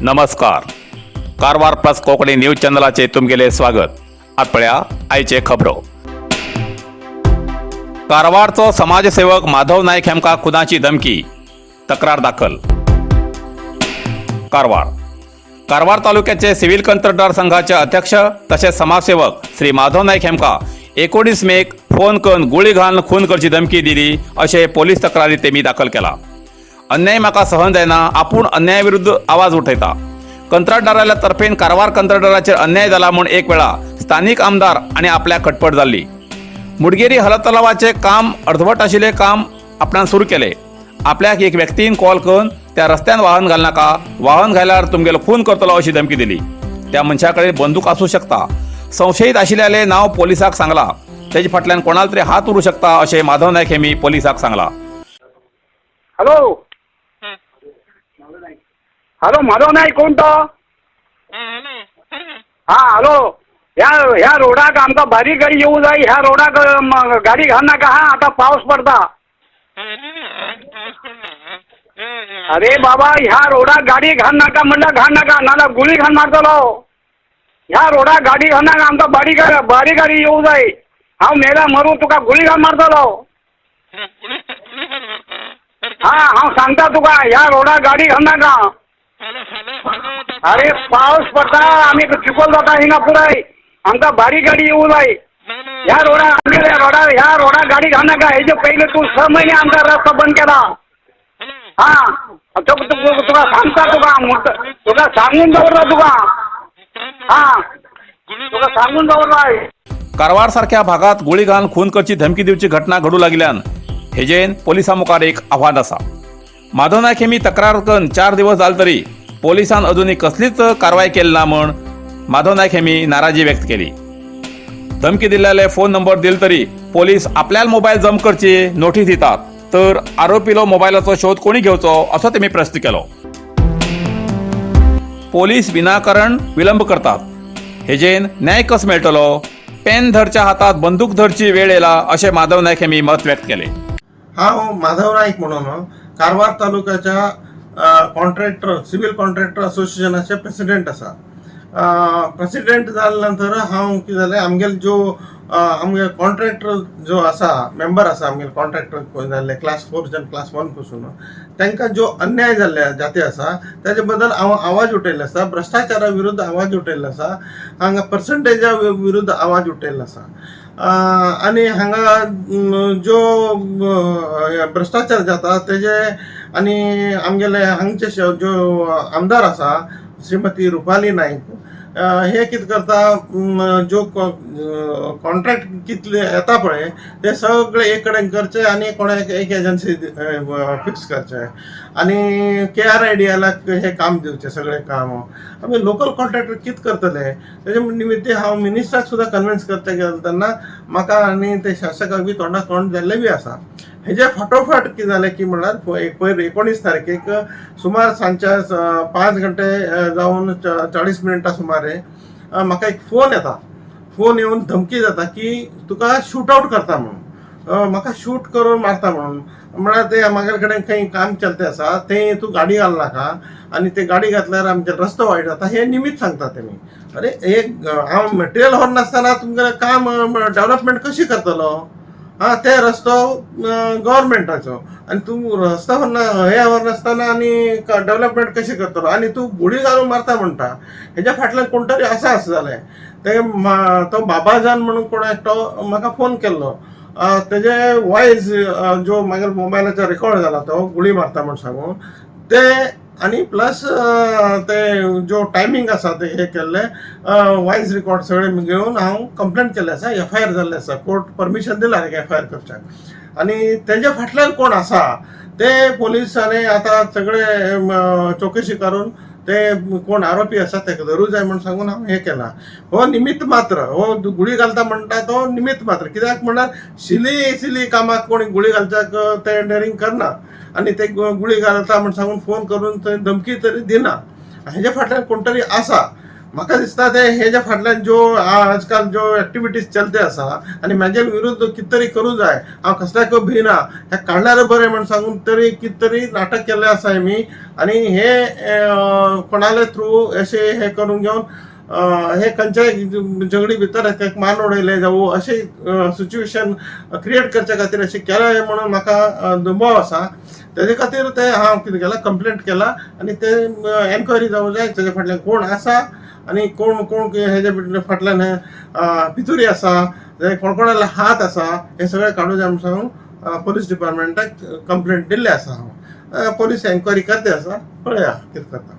नमस्कार, Karwar plus Konkani news चॅनलाचे तुमगेले स्वागत. आत पळया आयचे खबरो. कारवारचो समाजसेवक माधव नायक हेमकां खुनाची धमकी, तक्रार दाखल. कारवार. कारवार तालुक्याचे सिव्हिल कंत्राटदार संघाचे अध्यक्ष तशेंच समाजसेवक श्री माधव नायक हेमकां 19 मेक फोन करून गुळी घालून खून करची धमकी दिली, अशें पोलीस तक्रारी तेमी दाखल केला. अन्याय म्हाका सहन जायना, आपूण अन्याया विरुद्ध आवाज उठयता. कंत्राटदाराल्या तर्फेन कारवार कंत्राटदाराचेर अन्याय जाला म्हूण एक वेळा स्थानीक आमदार आनी आपल्याक खटपट जाल्ली. मुडगेरी हलतलावाचे काम अर्धवट आशिल्लें काम आपणान सुरू केलें. आपल्याक एक व्यक्तीन कॉल करून त्या रस्त्यान वाहन घालनाका, वाहन घाल्यार तुमगेलो खून करतलो अशी धमकी दिली. त्या मनशा कडेन बंदूक आसूं शकता. संशयीत आशिल्ल्यालें नांव पोलिसाक सांगला. तेजे फाटल्यान कोणाल तरी हात उरूं शकता, अशें माधव नायक हेमी पोलिसाक सांगला. हॅलो, हॅलो, माधव नायक कोण तो? हा, हॅलो. ह्या ह्या रोडाक आमकां बारीक गाडी येवं जाय. ह्या रोडाक गाडी घालनाका. हा, आतां पावस पडता. अरे बाबा, ह्या रोडाक गाडी घाल नाका म्हणल्यार घाल नाका, नाल्यार गुळी घाल मारतलो. ह्या रोडाक गाडी घाल नाका, आमकां बारीक बारीक गाडी येवं जाय. हांव मेल्या मरूं, तुका गुळी घाल मारतलो. हा, हांव सांगता तुका, ह्या रोडाक गाडी घाल नाका. अरे, पावस पडटा, आमी चिखोल जाता हिंगा पुराय. आमकां बारीक गाडी येवं जाय. ह्या रोडार, आमगेल्या रोडार, ह्या रोडार गाडी घाल नाका. हेजे पयलीं तूं 6 म्हयने आमकां रस्तो बंद केला. हा, तुका सांगता, तुका तुका सांगून दवरला तुका. हा, तुका सांगून दवरला. कारवार सारख्या भागात गुळी घालून खून करची धमकी दिवची घटना घडू लागिल्यान हेजेन पोलिसां मुखार एक आव्हान आसा. माधव नायक हेमी तक्रार करून 4 दिवस जाले तरी पोलिसान अजूनही कसलीच कारवाय केली ना म्हूण माधव नायक हेमी नाराजी व्यक्त केली. धमकी दिल्ल्याले फोन नंबर दिले तरी पोलीस आपल्याला मोबायल जम करची नोटीस दितात, तर आरोपीलो मोबायलाचो शोध कोणी घेवचो, असो तेमी प्रश्न केलो. पोलीस विनाकारण विलंब करतात, हेजेन न्याय कसो मेळटलो? पेन धरच्या हातात बंदूक धरची वेळ येला, अशें माधव नायक हेमी मत व्यक्त केले. हांव माधव नाईक म्हणून कारवार तालुक्याच्या कॉन्ट्रॅक्टर, सिव्हिल कॉन्ट्रॅक्टर असोसिएशनाचे प्रेसिडेंट आसा. प्रेसिडेंट जाल्या नंतर हांव कितें जालें, आमगेले ज्यो आमगे कॉन्ट्रॅक्टर जो आसा, मेंबर आसा, आमगेले कॉन्ट्रॅक्टर जाल्ले क्लास 4च्यान क्लास 1 पासून, तांकां जो अन्याय जाल्ले जाती आसा, ताजे बद्दल हांव आवाज उठयल्लो आसा. भ्रश्टाचारा विरुद्ध आवाज उठयल्लो आसा. हांगा पर्संटेजा विरुद्ध आवाज उठयल्लो आसा. आनी हांगा ज्यो भ्रश्टाचार जाता तेजे आनी आमगेले हांगचे ज्यो आमदार आसा, श्रीमती रुपाली नायक, हे कितें करता, ज्यो कॉन्ट्रॅक्ट कितले येता पळय, ते सगळे एक कडेन करचे आनी कोणाक एक एजन्सी फिक्स करचे आनी केआरआयडीएलाक हे काम दिवचें सगळें काम. आमी लोकल कॉन्ट्रॅक्टर कितें करतले? तेजे निमित्ते हांव मिनिस्टराक सुद्दां कन्विन्स करता गेलो तेन्ना म्हाका आनी ते शासकाक बी तोंडाक तोंड जाल्लें बी आसा. हेजे फाटोफाट कितें जालें की म्हणल्यार पयर 19 तारखेक सुमार सांजच्या 5 घंटे जावन 40 मिनटां सुमारे म्हाका एक फोन येता. फोन येवन धमकी जाता की तुका शूट आउट करता म्हणून, म्हाका शूट करून मारता म्हणून. म्हळ्यार ते म्हागे कडेन खंय काम चलते आसा, ते तूं गाडी घाल नाका आनी ते गाडी घातल्यार आमचे रस्तो वायट जाता, हे निमित्त सांगता तेमी. अरे, एक हांव मटेरियल व्हरनासतना तुमगेलें काम डेवलपमेंट कशी करतलो? हा, ते रस्तो गव्हर्मेंटाचो आनी तूं रस्तो व्हरना, हे व्हरनासतना आनी डेवलपमेंट कशें करतलो? आनी तूं गुळी घालून मारता म्हणटा, हेज्या फाटल्यान कोण तरी आसा. अशें जालें ते तो बाबाजान म्हणून कोण एकटो म्हाका फोन केल्लो. तेजे वॉयस जो म्हागे मोबायलाचेर रेकॉर्ड जाला, तो गुळी मारता म्हण सांगून ते आनी प्लस ते जो टायमींग आसा ते हे केल्ले वॉयस रिकॉर्ड सगळे घेवन हांव कंप्लेंट केल्ले आसा. एफआयआर जाल्ले आसा. कोर्ट परमिशन दिला एफआयआर करच्याक. आनी तेजे फाटल्यान कोण आसा ते पोलिसांनी आतां सगळे चौकशी करून ते कोण आरोपी आसा ताका धरूं जाय म्हूण सांगून हांव हें केलां. हो निमित्त मात्र. हो गुळी घालता म्हणटा तो निमित्त मात्र. कित्याक म्हणल्यार सिली सिली कामाक कोणी गुळी घालच्याक ते डेरिंग करना आनी ते गुळी घालता म्हूण सांगून फोन करून थंय धमकी तरी दिना. हेज्या फाटल्यान कोण तरी आसा. म्हाका दिसता ते हेज्या फाटल्यान ज्यो आजकाल ज्यो एक्टिविटीज चलते आसा आनी म्हाजे विरुद्ध कितें तरी करूं जाय, हांव कसल्याक भिना, हें काडल्यार बरें म्हण सांगून तरी कितें तरी नाटक केल्लें आसा हेमी. आनी हे कोणाले थ्रू अशें हें करून घेवन हे खंयच्याय झगडी भितर एक मान उडयलें जावं अशें सिच्युएशन क्रिएट करच्या खातीर अशें केलें म्हणून म्हाका दुबाव आसा. तेजे खातीर ते हांव कितें केलां, कंप्लेंट केला आनी ते एनक्वायरी जावं जाय तेजे फाटल्यान कोण आसा आनी कोण कोण हेजे फाटल्यान पितुरी आसा, कोण कोणाले हात आसा, हे सगळें काडूं जाय म्हूण सांगून पोलीस डिपार्टमेंटाक कंप्लेंट दिल्ली आसा. हांव पोलीस एनक्वायरी करते आसा, पळया कितें करता.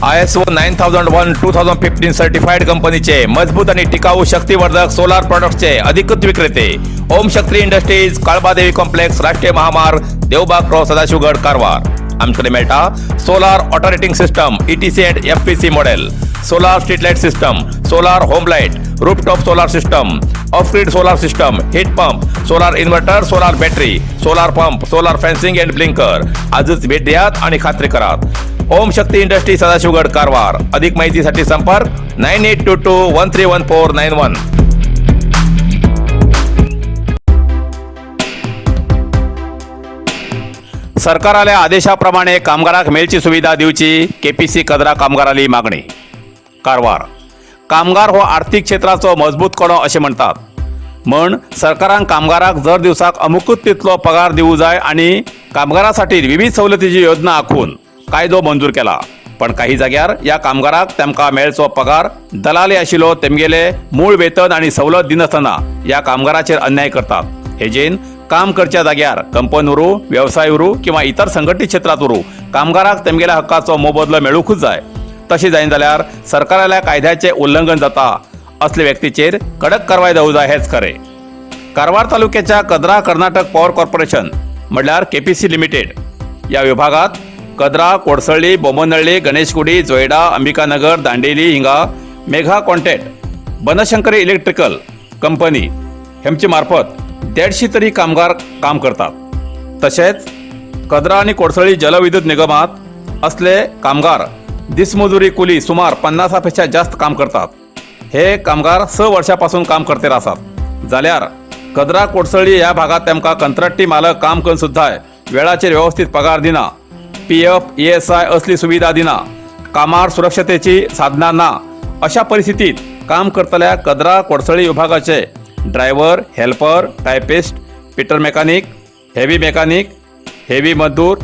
ISO 9001:2015 certified कंपनीचे मजबूत आणि टिकाऊ शक्तिवर्धक सोलार प्रॉडक्ट्सचे अधिकृत विक्रेते ओम शक्ती इंडस्ट्रीज, काळबादेवी कॉम्प्लेक्स, राष्ट्रीय महामार्ग, देवबाग क्रॉस, सदाशिवगड, कारवार. आमच्याकडे मेळटा solar operating system, ETC and FPC model, solar street light system, solar home light, rooftop solar system, off grid solar system, heat pump, solar inverter, solar battery, solar pump, solar fencing and blinker. आजच भेट द्यात आणि खात्री करात. ओम शक्ती industry, Sadashivgad, Karwar. अधिक माहितीसाठी संपर्क 9822131491. सरकाराल्या आदेशाप्रमाणे कामगाराक मेळची सुविधा दिवची, केपीसी कदरा कामगाराली मागणी. कारवार. कामगार हो आर्थिक क्षेत्राचो मजबूत कणो अशें म्हणटात, म्हण सरकारान कामगाराक दर दिवसाक अमुकूच तितलो पगार दिवू जाय आनी कामगारासाठी विविध सवलतीची योजना आखून कायदो मंजूर केला. पण काही जाग्यार ह्या कामगाराक तेमकां मेळचो पगार दलाली आशिल्लो, तेमगेले मूळ वेतन आनी सवलत दिनासतना ह्या कामगाराचेर अन्याय करतात. हेजेन काम करच्या जाग्यार कंपनी उरूं, व्यवसाय उरूं किंवा इतर संघटीत क्षेत्रात उरूं, कामगाराक तेमगेल्या हक्काचो मोबदलो मेळूंकूच जाय. तशें जायना जाल्यार सरकाराल्या कायद्याचें उल्लंघन जाता. असले व्यक्तीचेर कडक कारवाय जावूं जाय हेच खरें. कारवार तालुक्याच्या कदरा कर्नाटक पॉवर कॉर्पोरेशन म्हणल्यार केपीसी लिमिटेड या विभागात कदरा, कोडसळ्ळी, बोमनहळ्ळी, गणेशगुडी, जोयडा, अंबिकानगर, दांडेली हिंगा Megha contact Banashankari electrical company हेमचे मार्फत 150 तरी कामगार काम करतात. तशेंच कदरा आनी कोडसळी जलविद्युत निगमात असले कामगार दिसमजुरी कुली सुमार 50 पेक्षा जास्त काम करतात. हे कामगार 6 वर्षापासून काम करते आसात. जाल्यार कदरा कोडसळी ह्या भागात तेमकां कंत्राटी मालक काम करून सुद्दां वेळाचेर व्यवस्थीत पगार दिना, पीएफ, ईएसआय असली सुविधा दिना, कामार सुरक्षतेची साधनां ना. अशा परिस्थितीत काम करतल्या कदरा कोडसळी विभागाचे driver, helper, typist, fitter mechanic, heavy mechanic, heavy मजदूर,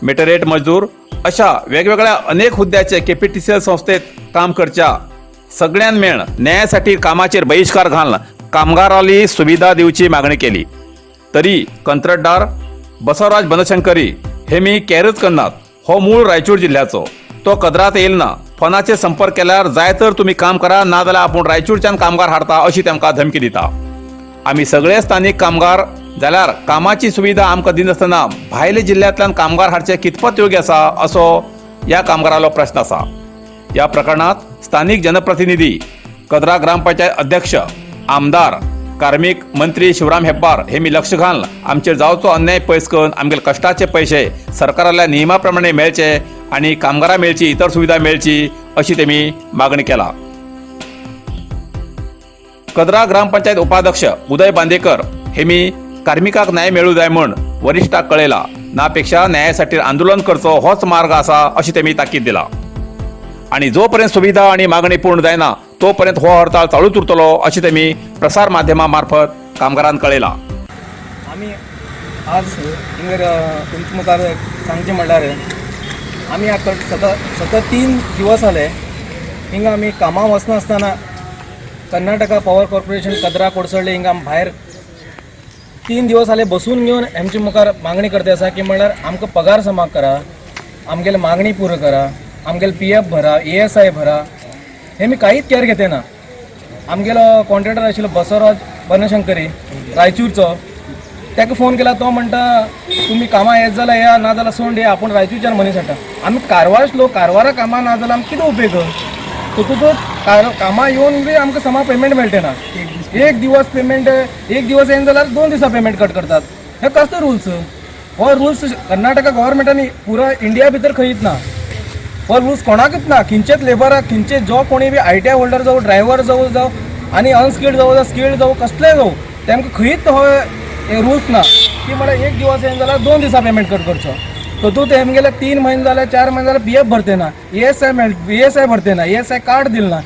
मेटरेट मजदूर अशा वेगवेगळ्या अनेक हुद्द्याचे केपीटीसीएल संस्थेत काम करच्या सगळ्यां मेळन न्यायासाठी कामाचेर बहिश्कार घालून कामगाराली सुविधा दिवची मागणी केली. तरी कंत्राटदार बसवराज बनशंकरी हे मी कॅरच करनात. हो मूळ रायचूर जिल्ह्याचो, तो कदरात येयल ना. फोनाचेर संपर्क केल्यार जाय तर तुमी काम करा, ना जाल्यार आपूण रायचूरच्यान कामगार हाडता अशी तांकां धमकी दिता. आमी सगळे स्थानीक कामगार जाल्यार कामाची सुविधा आमकां दिनासतना भायल्या जिल्ल्यांतल्यान कामगार हाडचे कितपत योग्य आसा असो ह्या कामगारालो प्रश्न आसा. ह्या प्रकरणात स्थानीक जनप्रतिनिधी, कदरा ग्रामपंचायत अध्यक्ष, आमदार, कार्मिक मंत्री शिवराम हेब्बार हे मी लक्ष घालून आमचेर जावचो अन्याय पयस करून आमगेले कश्टाचे पयशे सरकाराल्या नियमा प्रमाणे मेळचे आनी कामगारां मेळची इतर सुविधा मेळची अशी तेमी मागणी केला. कदरा ग्रामपंचायत उपाध्यक्ष उदय बांदेकर हे मी कार्मिकाक न्याय मेळूं जाय म्हूण वरिश्ठाक कळयला. नापेक्षा न्यायासाठी आंदोलन करचो होच मार्ग आसा अशी तेमी ताकीद दिला आणि जोपर्यंत सुविधा आणि मागणी पूर्ण जायना तोपर्यंत हो हडताळ चालूच उरतलो अशें तेमी प्रसार माध्यमा मार्फत कामगारांक कळयला. आमी आज हिंगर तुमच्या मुखार सांगचें म्हणल्यार आमी आतां सतत सतत 3 दिवस जाले हिंगा आमी कामाक वचनासतना कर्नाटका पॉवर कॉर्पोरेशन कदरा कोडसळ्ळे हिंगा आमी भायर 3 दिवस जाले बसून घेवन हेमचे मुखार मागणी करता आसा की म्हणल्यार आमकां पगार समा करा, आमगेले मागणी पुरो करा, आमगेले पीएफ भरा, ईएसआय भरा. हे मी कांयच केअर घेतना. आमगेलो कॉन्ट्रॅक्टर आशिल्लो बसवराज बनशंकरी रायचूरचो, ताका फोन केला, तो म्हणटा तुमी कामां येत जाल्यार या, ना जाल्यार सोड या, आपूण रायचूरच्यान मनीस हाडटा. आमी कारवारच लोक, कारवारा कामां ना जाल्यार आमकां कितें उपेग? तितूंतच कामां येवन बी आमकां समा पेमेंट मेळटा ना. एक दिवस पेमेंट, एक दिवस येयना जाल्यार 2 दिसां पेमेंट कट करतात. हे कसलो रुल्स? हो रुल्स कर्नाटका गव्हर्मेंटान पुरा इंडिया भितर खंयच ना. हो रूल्स कोणाकच ना. खंयचेच लेबराक, खंयचे जो कोणी बी आयटीआय होल्डर जावं, ड्रायव्हर जावं, जावं आनी अनस्किल्ड जावं, जावं स्किल्ड जावं, कसलेय जावं, तेमकां खंयच हो हे रूल्स ना की म्हळ्यार एक दिवस येयना जाल्यार 2 दिसां पेमेंट कट करचो. तातूंत तेमगेले 3 म्हयने जाले, 4 म्हयने जाले पीएफ भरते ना, ईएसआय मेळ ईएसआय भरते ना, ईएसआय कार्ड दिल ना.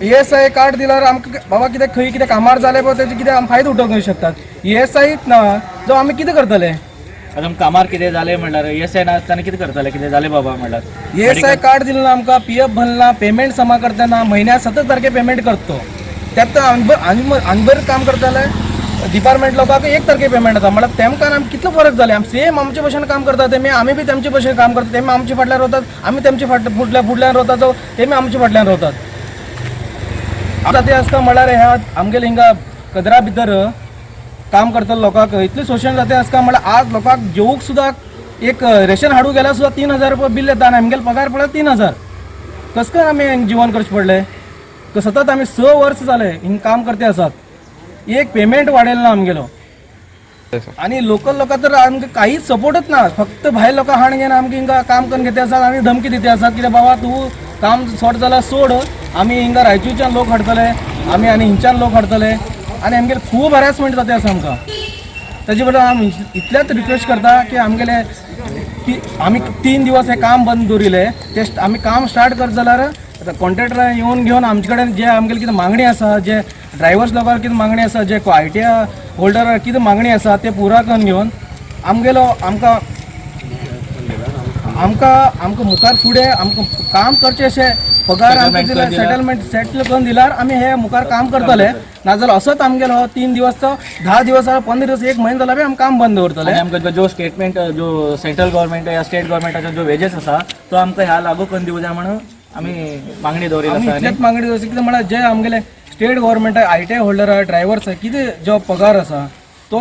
ईएसआय कार्ड दिल्यार आमकां बाबा कितें खंय कितें कामार जालें पळय तेजें कितें आमी फायदो उठोवंक शकतात. ईएसआयच ना जावं आमी कितें करतले? आतां कामार कितें जालें म्हणल्यार ईएसआय ना आसतना कितें करतले? कितें जालें बाबा म्हणल्यार ईएसआय कार्ड दिलं ना आमकां, पीएफ भरला, पेमेंट समा करतना म्हयन्या 17 तारखे पेमेंट करतो. त्यात अनबर काम करताले डिपार्टमेंट लोकांक 1 तारखे पेमेंट जाता. म्हळ्यार तेमकां आमी कितलो फरक जाले? आमी सेम आमचे भशेन काम करता तेमी, आमी बी तेमचे भशेन काम करता. तेमी आमचे फाटल्यान रावतात, आमी तेमचे फुडल्यान रावता, जावं तेमी आमचे फाटल्यान रावतात. आतां ते आसता म्हळ्यार ह्या आमगेले हिंगा कदरा भितर काम करतले लोकांक इतलें शोशण जाता आसता. म्हळ्यार आज लोकांक जेवूंक सुद्दां एक रेशन हाडूंक गेल्यार सुद्दां 3000 रुपया बिल येता आनी आमगेले पगार पडल्यार 3000. कस काय आमी जिवन करचें पडलें? सतत आमी 6 वर्स जाले हिंग काम करते आसात, एक पेमेंट वाडयलें ना आमगेलो. आनी लोकल लोकां तर आमकां कांयच सपोर्टच ना. फक्त भायर लोकां हाण घेवन आमकां हिंगा काम करून घेते आसात आनी धमकी दिते आसात कित्याक बाबा तूं काम सोड जाल्यार सोड, आमी हिंगा रायचूरच्यान लोक हाडटले, आमी आनी हिंगच्यान लोक हाडटले आनी आमगेले खूब हॅरेसमेंट जाता आसा आमकां. ताजे बद्दल आमी इतल्याच रिक्वेस्ट करता की आमगेले की आमी 3 दिवस हें काम बंद दवरिलें, ते आमी काम स्टार्ट करत जाल्यार कॉन्ट्रॅक्टरां येवन घेवन आमचे कडेन जे आमगेले कितें मागणी आसा, जे ड्रायव्हर्स लोकांक कितें मागणी आसा, जे आयटीआय होल्डराक कितें मागणी आसा ते पुरा करून घेवन आमगेलो आमकां आमकां आमकां मुखार फुडें आमकां काम करचें अशें पगार आमकां दिल्यार, सेटलमेंट सेटल करून दिल्यार आमी हे मुखार काम करतले. नाजाल्यार असोच आमगेलो हो 3 दिवस तो 10 दिवस, 15 दिवस, 1 म्हयनो जाल्यार बी आमी काम बंद दवरतले. आनी आमकां जो स्टेटमेंट जो सेंट्रल गव्हर्मेंट या स्टेट गव्हर्मेंटाचो जो वेजेस आसा तो आमकां ह्या लागू करून दिवं जाय म्हणून आमी मागणी दवरिल्ली आमी आसा. इतलेच मागणी दवरची कितें म्हळ्यार जे आमगेले स्टेट गव्हर्मेंट आयटीआय होल्डर आहा, ड्रायव्हर्स आहा, कितें जो पगार आसा तो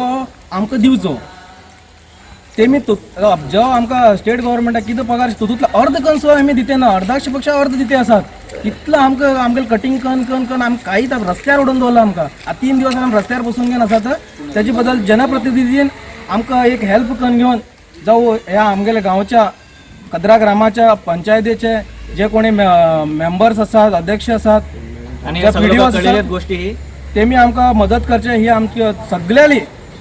आमकां दिवचो. तेमी जो आमकां स्टेट गव्हर्मेंटाक कितें पगार तितूंतलो अर्द करून सुद्दां आमी दिते ना, अर्दाचे पेक्षा अर्द दिते आसात. इतलो आमकां आमगेले कटींग करून करून करून आमकां कांयच रस्त्यार उडोवन दवरला आमकां. आतां 3 दिवस आमी रस्त्यार बसून घेवन आसात. तेजे बद्दल जनप्रतिनिधीन आमकां एक हेल्प करून घेवन जावं ह्या आमगेल्या गांवच्या कदरा ग्रामाच्या पंचायतीचे जे कोणी मेंबर्स आसात, अध्यक्ष आसात आनी जे सगळ्यो PDOs आसात, कळिल्लेच गोश्टी ही तेमी आमकां मदत करचे ही आमची सगळ्यांनी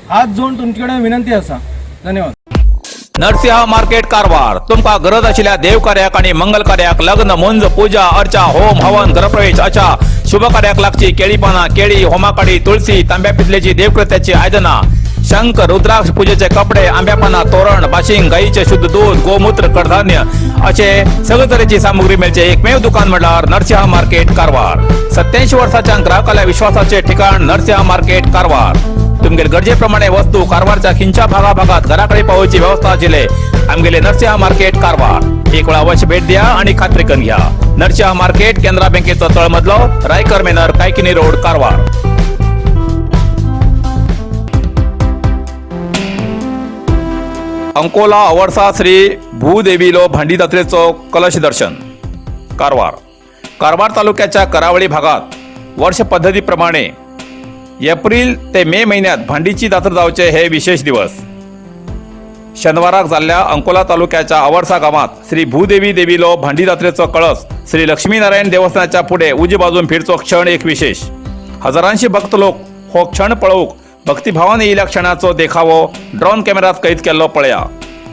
हात जोडून तुमचे कडेन विनंती आसा. धन्यवाद. नरसिंह मार्केट कारवार तुमकां गरज आशिल्ल्या देवकार्याक आणि मंगल कार्याक, लग्न, मुंज, पूजा अर्चा, होम हवन, गृहप्रवेश अशा शुभ कार्याक लागची केळी पानां, केळी, होमाकाडी, तुळसी, तांब्या पितलेची देवकृत्याची आयदनां, शंख, रुद्राक्ष, पूजेचे कपडे, आंब्या पानां, तोरण, बाशिंग, गाईचे शुद्ध दूध, गोमूत्र, कडधान्य असे सगळे तरेची सामुग्री मेळचे एकमेव दुकान म्हळ्यार नरसिंह मार्केट कारवार. 87 वर्साच्या ग्राहकाल्या विश्वासाचे ठिकाण नरसिंह मार्केट कारवार. तुमगेले गरजेप्रमाणे वस्तू कारवारच्या खिंच्या भागा भागात घराकडे पावोवची व्यवस्था आशिल्ले आमगेले नरसिंह मार्केट कारवार. एक वेळा अवश्य भेट द्या आणि खात्री करून घ्या. नरसिंह मार्केट, केनरा बँकेचो तळमजलो, रायकर मेनर, कायकिनी रोड, कारवार. अंकोला अवर्सा श्री भूदेवीलो भांडी जात्रेचो कलश दर्शन. कारवार. कारवार तालुक्याच्या करावळी भागात वर्ष पद्धतीप्रमाणे एप्रिल ते मे महिन्यात भांडीची जात्रा जावचे हे विशेष दिवस. शनिवाराक जाल्ल्या अंकोला तालुक्याच्या अवर्सा गावात श्री भूदेवी देवीलो भांडी जात्रेचो कळस श्री लक्ष्मीनारायण देवस्थानाच्या पुढे उजवी बाजून फिरचो क्षण एक विशेष. हजारांशी भक्त लोक हो क्षण पळोवंक भक्तिभावान येयल्या क्षणाचो देखावो ड्रोन कॅमेरात कैद केल्लो पळया.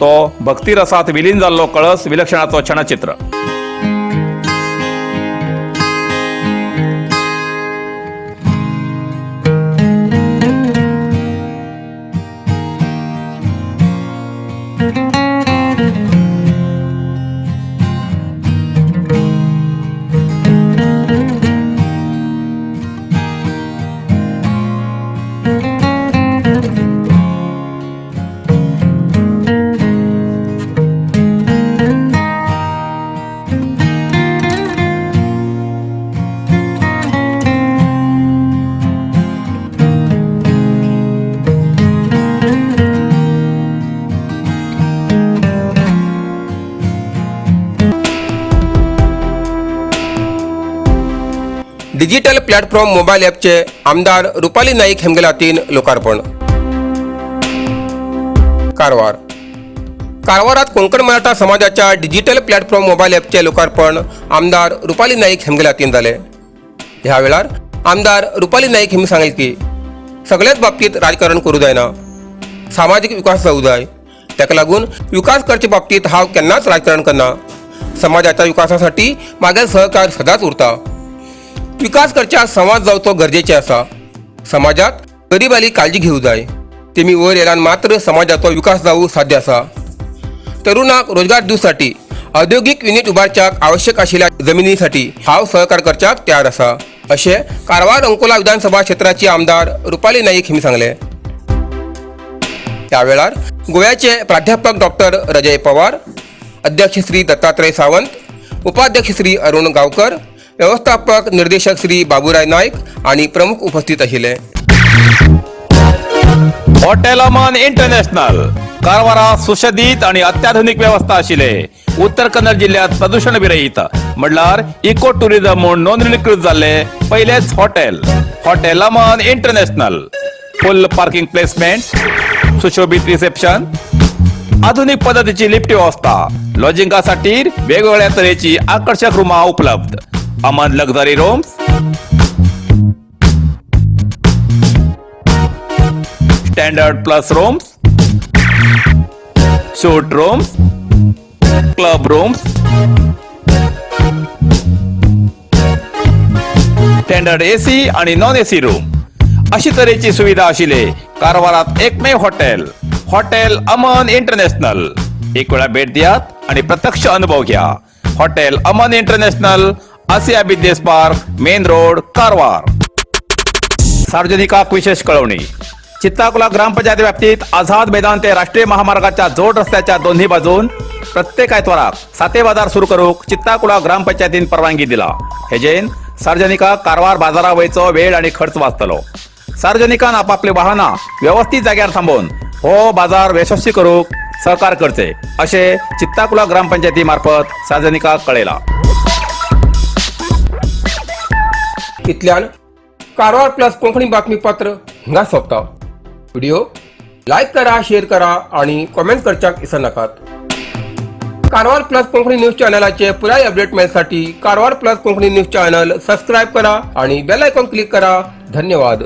तो भक्तिरसात विलीन जाल्लो कळस विलक्षणाचो क्षणचित्र. डिजिटल प्लॅटफॉर्म मोबाईल ॲपचे आमदार रुपाली नाईक हेमगेला हातीन लोकार्पण. कारवार. कारवारात कोंकण मराठा समाजाच्या डिजिटल प्लॅटफॉर्म मोबायल ॲपचे लोकार्पण आमदार रुपाली नाईक हेमगेल्या हातीन जालें. ह्या वेळार आमदार रुपाली नाईक हेमी सांगलें की सगळ्याच बाबतीत राजकारण करूं जायना, सामाजीक विकास जावं जाय. ताका लागून विकास करचे बाबतीत हांव केन्नाच राजकारण करना. समाजाच्या विकासासाठी मागेल सहकार सदांच उरता. विकास करच्या संवाद जावचो गरजेचे आसा. समाजात गरिबाली काळजी घेऊ जाय. तेमी वयर येयल्यान मात्र समाजाचो विकास जावू साध्य आसा. तरुणाक रोजगार दिवसाठी औद्योगिक युनिट उबारच्याक आवश्यक आशिल्ल्या जमिनीसाठी हांव सहकार करच्याक तयार आसा, अशें कारवार अंकोला विधानसभा क्षेत्राची आमदार रुपाली नाईक हिमी सांगले. त्या वेळार गोव्याचे प्राध्यापक डॉक्टर रजय पवार, अध्यक्ष श्री दत्तात्रय सावंत, उपाध्यक्ष श्री अरुण गावकर, व्यवस्थापक निर्देशक श्री बाबुराय नाईक आणि प्रमुख उपस्थित आशिल्ले. हॉटेल अमन इंटरनॅशनल कारवारा सुशदित आणि अत्याधुनिक व्यवस्था आशिल्ले, उत्तर कन्नड जिल्ह्यात प्रदूषण विरहित म्हणल्यार इको टुरिझम म्हूण नोंदणीकृत जाल्ले पयलेच hotel, hotel Aman international. Full parking placement, सुशोभित रिसेप्शन, आधुनिक पद्धतीची लिफ्ट व्यवस्था, लॉजिंगासाठी वेगवेगळ्या तरेची आकर्षक रूमा उपलब्ध. Aman luxury rooms, standard plus rooms, suite rooms, club rooms, standard AC आणि नॉन एसी रूम अशी तरेची सुविधा आशिल्ले कारवारात एकमेव हॉटेल, हॉटेल अमन इंटरनॅशनल. एक वेळा भेट दियात आणि प्रत्यक्ष अनुभव घ्या. Hotel Aman international, Asiya business park, main road, Karwar. सार्वजनिकाक विशेष कळवणी. चित्ताकुला ग्रामपंचायत व्याप्तीत आझाद मैदान ते राष्ट्रीय महामार्गाच्या जोड रस्त्याच्या दोन्ही बाजून प्रत्येक आयतवाराक साते बाजार सुरू करूक चित्ताकुला ग्रामपंचायतीन परवानगी दिला. हेजेन सार्वजनिकाक कारवार बाजारा वयचो वेळ आणि खर्च वाचतलो. सार्वजनिकान आपापली वाहनां व्यवस्थित जाग्यार थांबोवन हो बाजार यशस्वी करूक सहकार करचे, अशें चित्ताकुला ग्रामपंचायती मार्फत सार्वजनिकाक कळयला. इतल्यान कारवार प्लस कोंकणी बातमीपत्र हिंगा सोंपता. व्हिडिओ लायक करा, शेअर करा आणि कॉमेंट करच्याक विसरनाकात. कारवार प्लस कोंकणी न्यूज चॅनलाचे पुराय update मेळसाठी Karwar plus Konkani news channel subscribe करा आणि बेल आयकॉन क्लिक करा. धन्यवाद.